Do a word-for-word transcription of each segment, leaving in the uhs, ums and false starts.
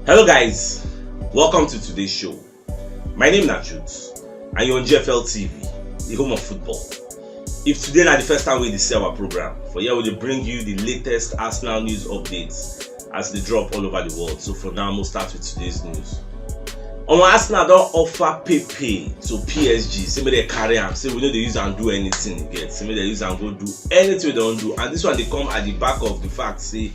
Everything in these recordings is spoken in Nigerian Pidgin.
Hello guys, welcome to today's show. My name na Truth and you're on G F L T V, the home of football. If today na the first time we dey see our program, for here we dey bring you the latest Arsenal news updates as they drop all over the world. So for now, we'll start with today's news. Omo, Arsenal don offer Pepe to P S G, say make dem carry am, say we no dey use am do anything again, say make dem use am go do anything dem wan do. And this one dey come at the back of the fact say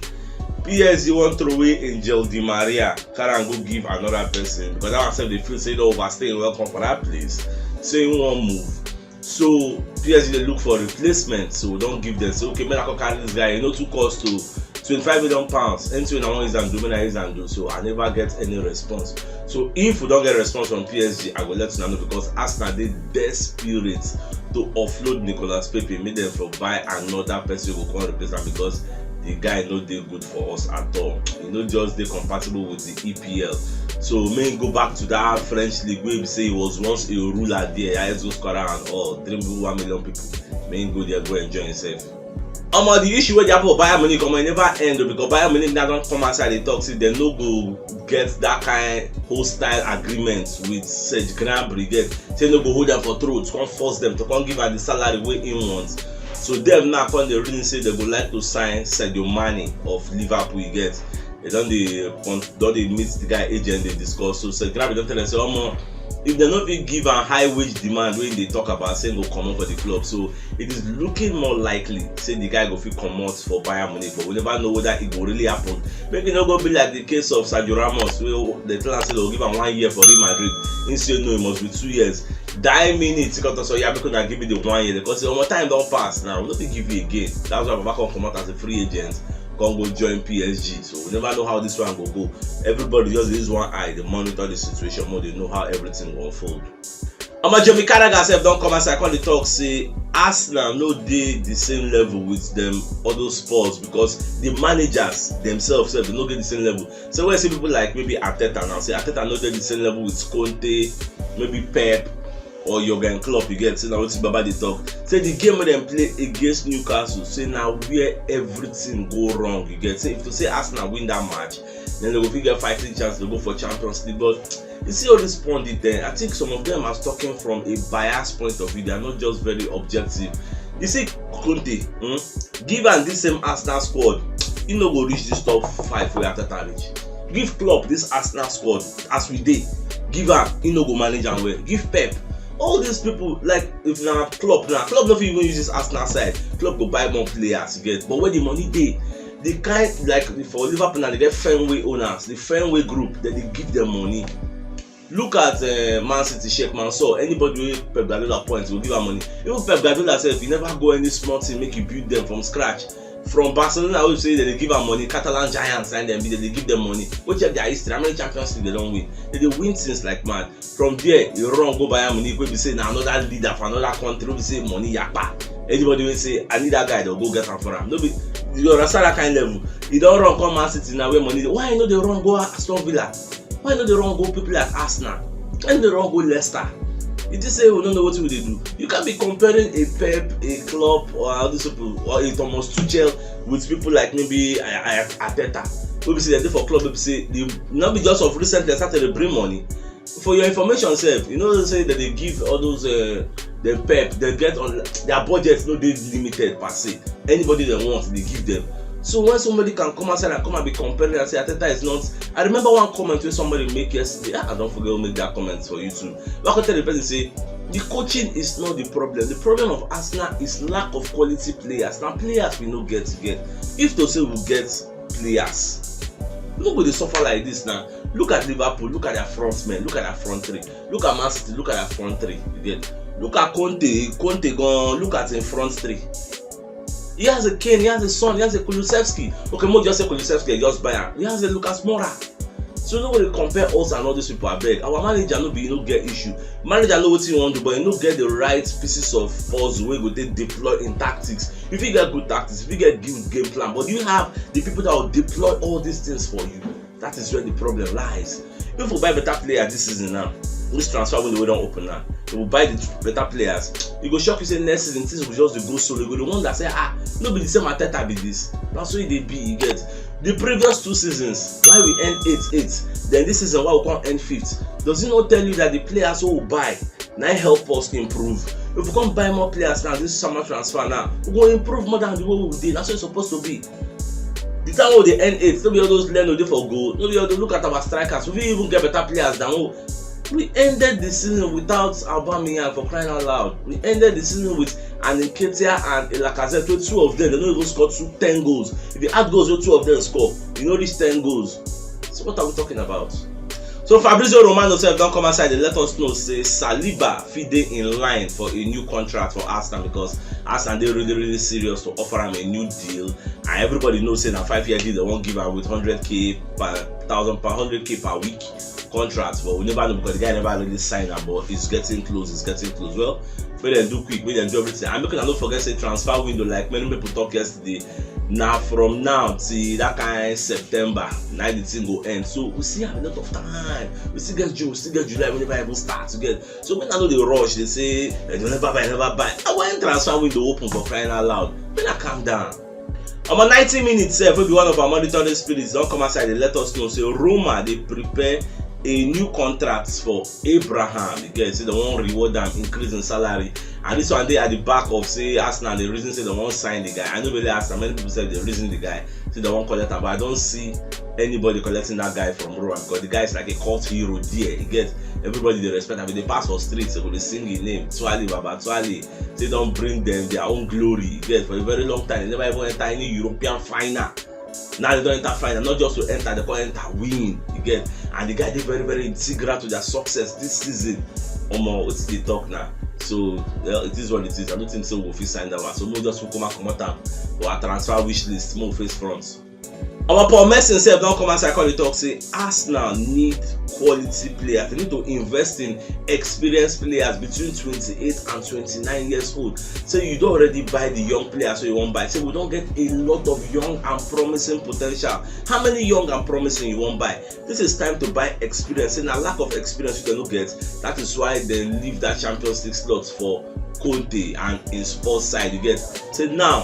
P S G wan throw away Angel Di Maria, carry am go give another person, because that one sef dey feel say e don overstay im welcome for that place, say im wan move. So P S G dey look for replacement, so we don give dem say okay, make I come carry this guy, e no too cost o, twenty-five million pounds, anything I wan use am do, make I use am do. So I never get any response. So if we don get response from P S G, I go let una know, because Arsenal dey desperate to offload Nicolas Pepe, make dem for buy another person wey go come replace am, because the guy no dey good for us at all. E no just dey compatible with the E P L. So make him go back to that French league wey be say he was once a ruler there, highest goal scorer and all, dribble one million people. Make him go there, go enjoy himself. Omo, the issue wey dey happen for Bayern Munich, omo, e never end o, because Bayern Munich now don come outside dey talk say dem no go get that kind hostile agreement with Serge Gnabry again. Say no go hold am for throat, come force dem to come give am the salary wey im want. So dem now come dey reason say dem go like to sign Sadio Mane of Liverpool. You get, dem don dey con- don dey meet the guy agent, dey discuss. So Serge Gnabry don tell dem say, omo, if dem no fit give am high wage demand wey im dey talk about, say im go comot for the club. So it is looking more likely say the guy go fit comot for Bayern Munich, but we never know whether e go really happen. Make e no go be like the case of Sergio Ramos, wey dem tell am say dem go give am one year for Real Madrid. Im say no, e must be two years. Die minute, e come talk say, oya, make una give me the one year. Dem come say, omo, time don pass now, we no fit give you again. That's why Baba come comot as a free agent, come go join P S G. So we never know how this one go go. Everybody just dey use one eye dey monitor the situation, make dem know how everything go unfold. Omo, Jamie Carragher sef don come outside come dey talk say Arsenal no dey the same level with dem other Spurs, because the managers themselves sef, dem no get the same level. So when you see people like maybe Arteta now, say Arteta no dey the same level with Conte, maybe Pep or Jurgen Klopp, you get, say na wetin Baba dey talk. Say the game wey dem play against Newcastle, say na where everything go wrong, you get. Say if to say Arsenal win that match, then dem go fit get fighting chance to go for Champions League. But you see all this pundit there, I think some of them are talking from a biased point of view. They are not just very objective. You see Conte, hmm? Give am this same Arsenal squad, e no go reach this top five wey Arteta reach. Give Klopp this Arsenal squad as we dey, give am, e no go manage am well. Give Pep, all these people, like, if na Klopp now, Klopp no fit even use this Arsenal side. Klopp go buy more players, you get. But when the money dey, the kind, like, for Liverpool now, they get Fenway owners, the Fenway group, dem dey give them money. Look at uh, Man City, Sheikh Mansour. Anybody wey Pep Guardiola appoint go give am money. Even Pep Guardiola sef, e never go any small thing make e build them from scratch. From Barcelona, wey be say dem dey give am money, Catalan giants na dem be, dem dey give them money. Go check their history, how many Champions League dem don win? Dem dey win things like mad. From there, e run go Bayern Munich, wey be say na another leader for another country, wey be say money yakpa. Anybody wey say, I need that guy, dem go get am for am. No be, you understand that kind level? E don run come Man City now, where money dey. Why e no dey run go Aston Villa? Why e no dey run go people like Arsenal? Why e no dey run go Leicester? You think say we no know wetin we dey do? You can't be comparing a Pep, a Klopp, or all these people, or a Thomas Tuchel with people like maybe uh, uh, Arteta. Wey be say dem dey for club, wey be say, no be just of recently dem start to dey bring money. For your information sef, you know say dem dey give all those uh, the Pep, dem get on their budget no dey limited per se. Anybody dem want, dem give them. So when somebody can come outside and come and be comparing and say Arteta is not, I remember one comment wey somebody make yesterday. Ah, I don forget who make that comment for YouTube. But I come tell the person say the coaching is not the problem. The problem of Arsenal is lack of quality players. Na players we no get, get. If to say we get players, we no go dey suffer like this now. Look at Liverpool, look at their front men, look at their front three. Look at Man City, look at their front three. You get? Look at Conte, Conte gone, look at him front three. He has a Kane, he has a Son, he has a Kulusevski. Okay, mo just say Kulusevski, just buy am. He has a Lucas Moura. So no go dey compare us and all these people, abeg. Our manager no be, e no get issue. Manager know wetin e wan do, but e no get the right pieces of puzzle wey go dey deploy in tactics. If you get good tactics, if you get good game plan, but do you have the people that will deploy all these things for you? That is where the problem lies. If we buy better player this season now, this transfer window wey don open now, if we buy the better players, you go shock you say next season things go just dey go solo. You go dey wonder say, ah, no be the same Arteta be this. Na so e dey be, you get. The previous two seasons, why we end eight eight, Then this season, why we come end fifth? Does it not tell you that the players who we buy now help us improve? If we come buy more players now, this summer transfer now, we go improve more than the way we did. That's what it's supposed to be. The time we dey end eight, no be all those Leno dey for goal. No be all those, look at our strikers. We fit even get better players than who. We ended the season without Aubameyang, for crying out loud. We ended the season with an Nketiah and a Lacazette, wey two of them, they no even score two, ten goals. If you add goals wey two of them score, you no reach ten goals. So what are we talking about? So Fabrizio Romano sef don come outside dey let us know say Saliba fit dey in line for a new contract for Arsenal, because Arsenal dey really, really serious to offer am a new deal, and everybody know say na five-year deal they wan give am with hundred k per thousand per hundred k per week contract, but we never know because the guy never really sign am, but it's getting close, it's getting close. Well, make dem do quick, make dem do everything, and make una no forget say transfer window, like many people talk yesterday, na from now till that kind September na the thing go end. So we still have a lot of time. We still get June, we still get July, we never even start to get. So make una no dey rush dey say, "Eh, they never buy, never buy." Ah, when transfer window open, for crying out loud, make una calm down. Omo, ninety minutes sef, wey be one of our monitoring spirits don come outside dey let us know say Roma dey prepare a new contract for Abraham. You get, say they wan reward am, increase in salary, and this one dey at the back of say Arsenal dey reason say they wan sign the guy. I know really Arsenal, many people sef dey reason the guy, say they wan collect am, but I don see anybody collecting that guy from Roma, because the guy is like a cult hero there. You get, everybody dey respect am. If they pass for street, they go dey sing his name, "Twale, Baba Twale." Say don bring them their own glory. You get, for a very long time, they never even enter any European final. Now they don enter final, not just to enter, they come enter win. You get, and the guy dey very, very integral to their success this season. Omo, wetin dey talk now? So, well, it is what it is. I don't think so we fit sign that one. So we just come out, come out am for our transfer wish list, more face front. Our Paul Merson sef don come outside come dey talk say Arsenal need quality players. They need to invest in experienced players between twenty-eight and twenty-nine years old. Say you don already buy the young players wey you wan buy. Say we don get a lot of young and promising potential. How many young and promising you wan buy? This is time to buy experience. Say na lack of experience you no get. That is why they leave that Champions League slot for Conte and in Spurs side. You get, say now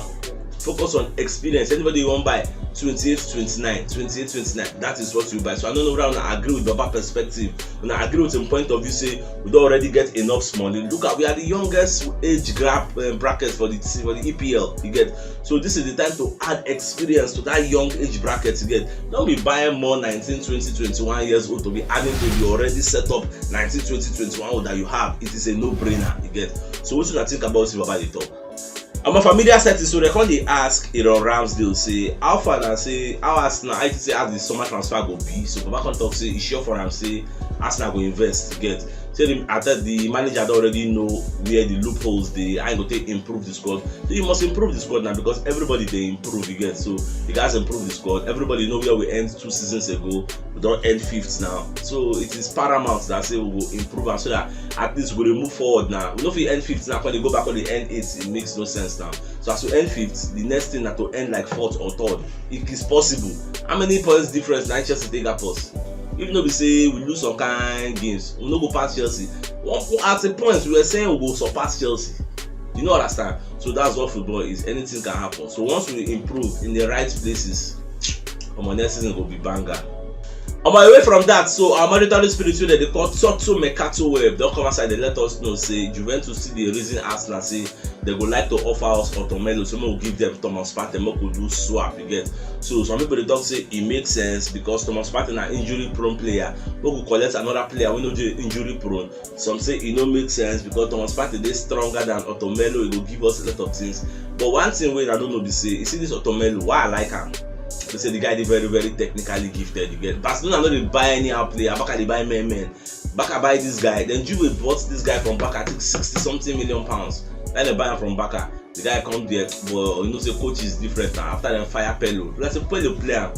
focus on experience. Anybody you wan buy, twenty-eight, twenty-nine, twenty-eight, twenty-nine, that is what you buy. So I don't know whether una agree with Baba perspective. Una agree with him point of view say we don already get enough money. Look at, we are the youngest age grab, uh, bracket for the, for the E P L. You get, so this is the time to add experience to that young age bracket. You get, don't be buying more nineteen, twenty, twenty-one years old to be adding to the already set up nineteen, twenty, twenty-one old that you have. It is a no-brainer. You get, so what should I think about if Baba dey talk? I'm a familiar set, so they come dey ask Aaron Ramsdale say, "How far na?" Say, "How Arsenal, I say, how the summer transfer go be?" So Baba come talk say e sure for am say Arsenal go invest. You get, say the, I tell the manager don already know where the loopholes dey, how e go take improve the squad. So you must improve the squad now, because everybody dey improve. You get, so you guys improve the squad. Everybody know where we end two seasons ago. We don end fifth now, so it is paramount that say we go improve am so that at least we go dey move forward now. We no fit end fifth now, come dey go back on the end eighth. It makes no sense now. So as we end fifth, the next thing na to end like fourth or third. It is possible. How many points difference na Chelsea take gap us? If no be say we lose some kind games, we no go pass Chelsea. One, at a point, we were saying we go surpass Chelsea. You no understand? So that's what football is. Anything can happen. So once we improve in the right places, omo, next season go be banger. Omo, away from that, so our monitoring spirit wey dem dey call Toto Mercato Web don come outside dey let us know say Juventus still dey reason Arsenal say they go like to offer us Otomelo, so make we give them Thomas Partey, make we do swap, you get. So some people dey talk say e make sense because Thomas Partey na injury prone player. Make we collect another player wey no dey injury prone. Some say e no make sense because Thomas Partey dey stronger than Otomelo, e go give us a lot of things. But one thing wey I don't know be say, you see this Otomelo, why I like am? They say the guy dey very, very technically gifted. You get, Barcelona no dey buy anyhow player. Barca dey buy men, men. Barca buy this guy. Then Juve bought this guy from Barca, I think sixty something million pounds. Then they buy him from Barca. The guy come there, but you know say coach is different now. After dem fire Pirlo, like say Pirlo play am.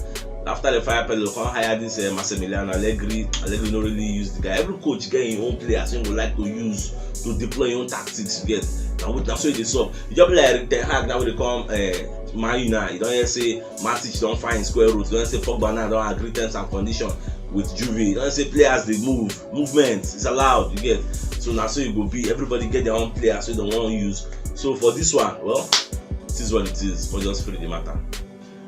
After dem fire Pirlo, come hire this, uh, Massimiliano Allegri. Allegri no really use the guy. Every coach get his own player, so he go like to use to deploy his own tactics. You get, now with, that's what they solve. You just be like Ten Hag now, wey dey come, uh, Man U now. You don hear say Matic don find square root. You don say Pogba now don agree terms and condition with Juve. You don say players dey move. Movement is allowed, you get. So na so e go be. Everybody get their own players wey dem wan use. So for this one, well, it is what it is. We just free the matter.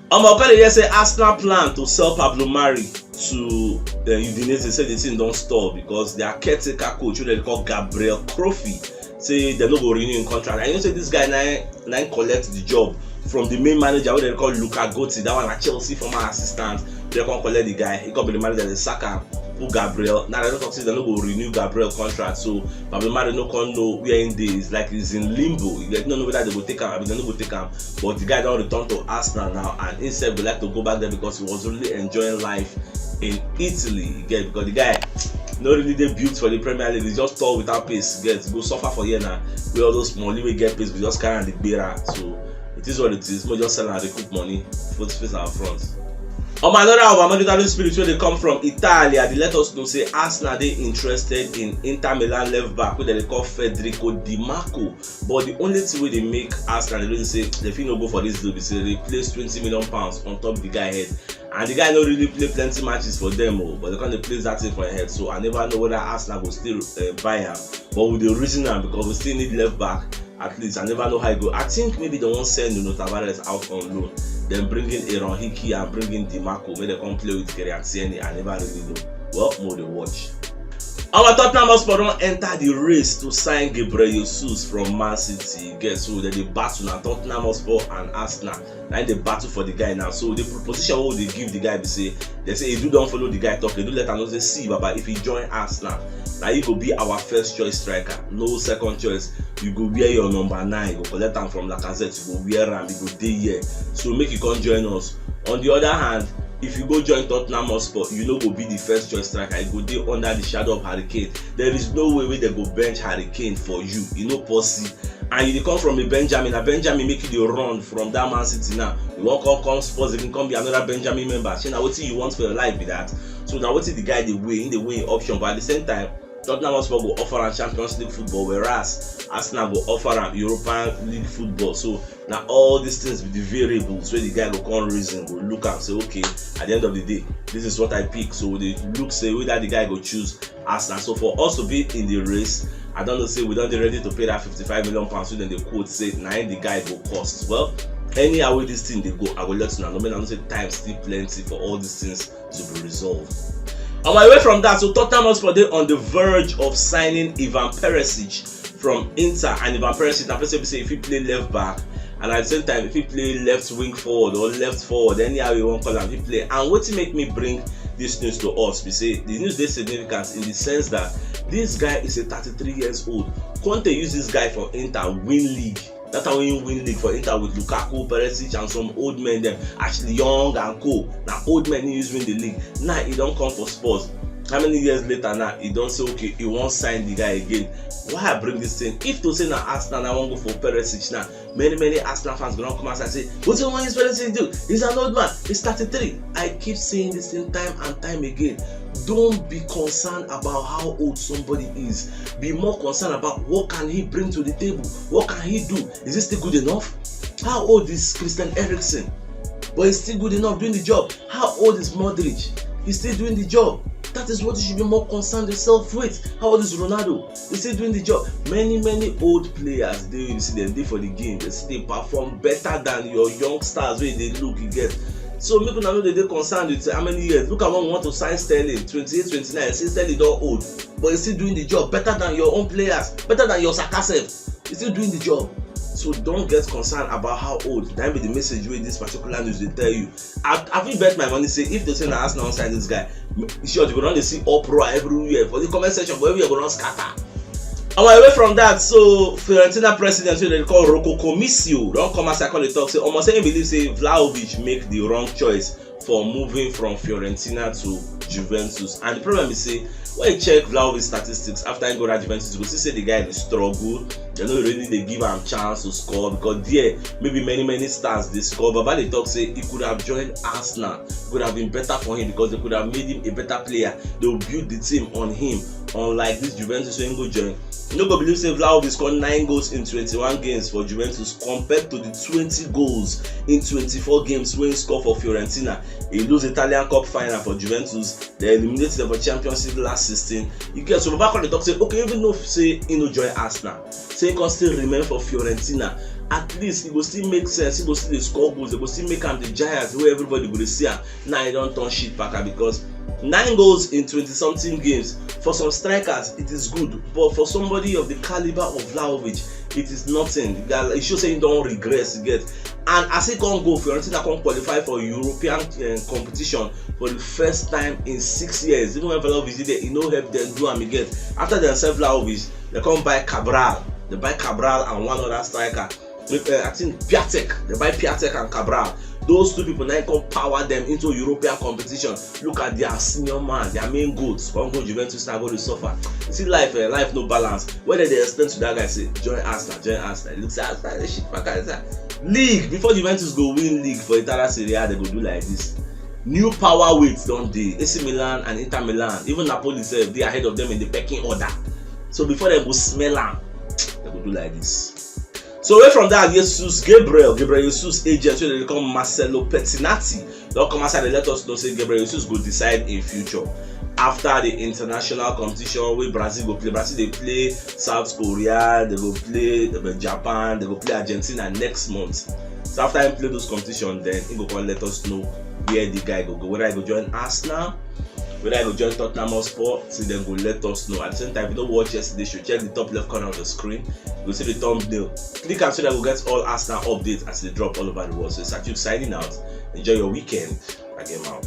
Omo, come dey hear say Arsenal plan to sell Pablo Mari to uh, Udinese say the thing don stall because their caretaker coach, wey dem dey call Gabriel Crofi, say dem no go renew im contract. And you know say this guy na na im collect the job from the main manager, wey dem dey call Luca Gotti. That one na Chelsea former assistant. Dem come collect the guy. He come be the manager, dem sack am, put Gabriel. Now dem don talk say dem no go renew Gabriel contract. So Fabio Mari no come know where im dey. It's like he's in limbo. You get no know whether dem go take am abi dem no go take am. But the guy don return to Arsenal now, and himself go like to go back there because he was really enjoying life in Italy. You get, because the guy no really dey built for the Premier League. He just tall without pace. You get, go suffer for here now. Where all those money wey get pace, we just carry am the gbera. So it is what it is. We just sell and recoup money, put space our front. On another of our monetary spirit wey dey come from Italia, they let us know say Arsenal dey interested in Inter Milan left back wey dem dey call Federico Di Marco. But the only thing wey dey make Arsenal dey reason say dem fit no go for this deal be say dem place twenty million pounds on top the guy head, and the guy no really play plenty matches for them o, but dem come dey place that thing for im head. So I never know whether Arsenal go still uh, buy am, but we dey reason am because we still need left back. At least I never know how e go. I think maybe dem wan send Nuno Tavares out on loan, then bring in Aaron Hickey and bring in Di Marco, make dem come play with Kieran Tierney. I never really know. Well, more dey watch. Our Tottenham Hotspur don enter the race to sign Gabriel Jesus from Man City. Guess who? Dem dey battle na, Tottenham Hotspur and Arsenal. Na im dey battle for the guy now. So the proposition wey we dey give the guy be say, dem say Edu don follow the guy talk. Edu let am know say, see, Baba, if he join Arsenal, na he go be our first choice striker, no second choice. You go wear your number nine, you go collect am from Lacazette, you go wear am, you go dey here. So make you come join us. On the other hand, if you go join Tottenham Hotspur, you no go be the first choice striker. You go dey under the shadow of Harry Kane. There is no way wey dem go bench Harry Kane for you. E no possible. And you dey come from a Benjamin. Na Benjamin make you dey run from that Man City now. You wan come come Spurs again, come be another Benjamin member. Shey na wetin you want for your life be that? So na wetin the guy dey weigh, im dey weigh im option. But at the same time, Tottenham Hotspur go offer am Champions League football, whereas Arsenal go offer am Europa League football. So na all these things be the variables wey the guy go come reason, go look am say, okay, at the end of the day, this is what I pick. So we dey look say whether the guy go choose Arsenal. So for us to be in the race, I don know say we don dey ready to pay that fifty-five million pounds wey dem dey quote say na im the guy go cost. Well, anyhow wey this thing dey go, I go let una know. Make una know say time still plenty for all these things to be resolved. On my way from that, so Tottenham Hotspur dey on the verge of signing Ivan Perisic from Inter, and Ivan Perisic na person be say if he play left back, and at the same time if he play left wing forward or left forward, anyhow you wan call am, he play. And wetin make me bring this news to us be say the news dey significant in the sense that this guy is a thirty-three years old. Conte use this guy for Inter win league. That time when he win league for Inter with Lukaku, Perisic, and some old men dem, Ashley Young and co. Na old men he use win the league. Now he don come for Spurs. How many years later now, he don say, okay, he wan sign the guy again. Why I bring this thing? If to say na Arsenal na wan go for Perisic now, many many Arsenal fans go don come outside say, wetin you wan use Perisic do? He's an old man. He's thirty-three. I keep saying this thing time and time again. Don't be concerned about how old somebody is. Be more concerned about what can he bring to the table. What can he do? Is he still good enough? How old is Christian Eriksen? But he's still good enough doing the job. How old is Modric? He's still doing the job. That is what you should be more concerned yourself with. How old is Ronaldo? He's still doing the job. Many many old players dey, you see dem dey for the game, dem still dey perform better than your young stars wey dey look, you get. So make una no dey dey concerned with how many years. Look at when we want to sign Sterling, twenty-eight, twenty-nine, say Sterling don old, but he's still doing the job better than your own players, better than your Saka sef. He's still doing the job. So don't get concerned about how old. That be the message wey this particular news dey tell you. I, I fit bet my money say if to say na Arsenal wan sign this guy, m- sure you go don dey see uproar everywhere for the comment section, for everywhere go don scatter. And away from that, so Fiorentina president wey dem dey call Rocco Commisso don come outside come dey talk say almost say he believe say Vlahovic make the wrong choice for moving from Fiorentina to Juventus. And the problem is say when you check Vlahovic statistics after he go that Juventus, you go see say the guy dey struggle. Dem no really dey give am chance to score because there maybe many many stars dey score. Baba dey talk say he could have joined Arsenal, could have been better for him because they could have made him a better player. They will build the team on him, unlike this Juventus wey he go join. You no go believe say Vlahovic scored nine goals in twenty-one games for Juventus compared to the twenty goals in twenty-four games wey he score for Fiorentina. He lose Italian Cup final for Juventus. They eliminate them for Champions League last sixteen. You get, so Baba come dey talk say, okay, even though say he no join Arsenal, say he come still remain for Fiorentina. At least e go still make sense. He go still dey score goals. They go still make am the giant wey everybody go dey see am. Now he don turn shit packer because Nine goals in twenty something games. For some strikers, it is good, but for somebody of the caliber of Vlahovic, it is nothing. It shows say he don regress, you get. And as he come go, Fiorentina come qualify for European uh, competition for the first time in six years. Even when Vlahovic dey there, he no help them do am, you get. After dem sell Vlahovic, they come buy Cabral. They buy Cabral and one other striker. Uh, I think Piatek. They buy Piatek and Cabral. Those two people now come power them into European competition. Look at their senior man, their main goats. Come go Juventus now, go to suffer. You see life, uh, life no balance. When they explain to that guy, say, "Join Arsenal, join Arsenal." He looks at Arsenal, they shit my guys. League, before Juventus go win league for Italian Serie A, they go do like this. New power weights don dey. A C Milan and Inter Milan, even Napoli sef dey ahead of them in the pecking order. So before they go smell am, they go do like this. So away from that, Jesus Gabriel, Gabriel Jesus agent, wey dem dey call Marcelo Pettinati, don come outside dey let us know say Gabriel Jesus go decide im future after the international competition wey Brazil go play. Brazil dey play South Korea, they go play uh, Japan, they go play Argentina next month. So after he play those competitions, then he go come let us know where the guy go go, whether he go join Arsenal, whether he go join Tottenham Hotspur, so dem go let us know. At the same time, if you don't watch yesterday show, check the top left corner of the screen. You go see the thumbnail. Click am so that you get all Arsenal updates as they drop all over the world. So it's Achuk signing out. Enjoy your weekend. I get out.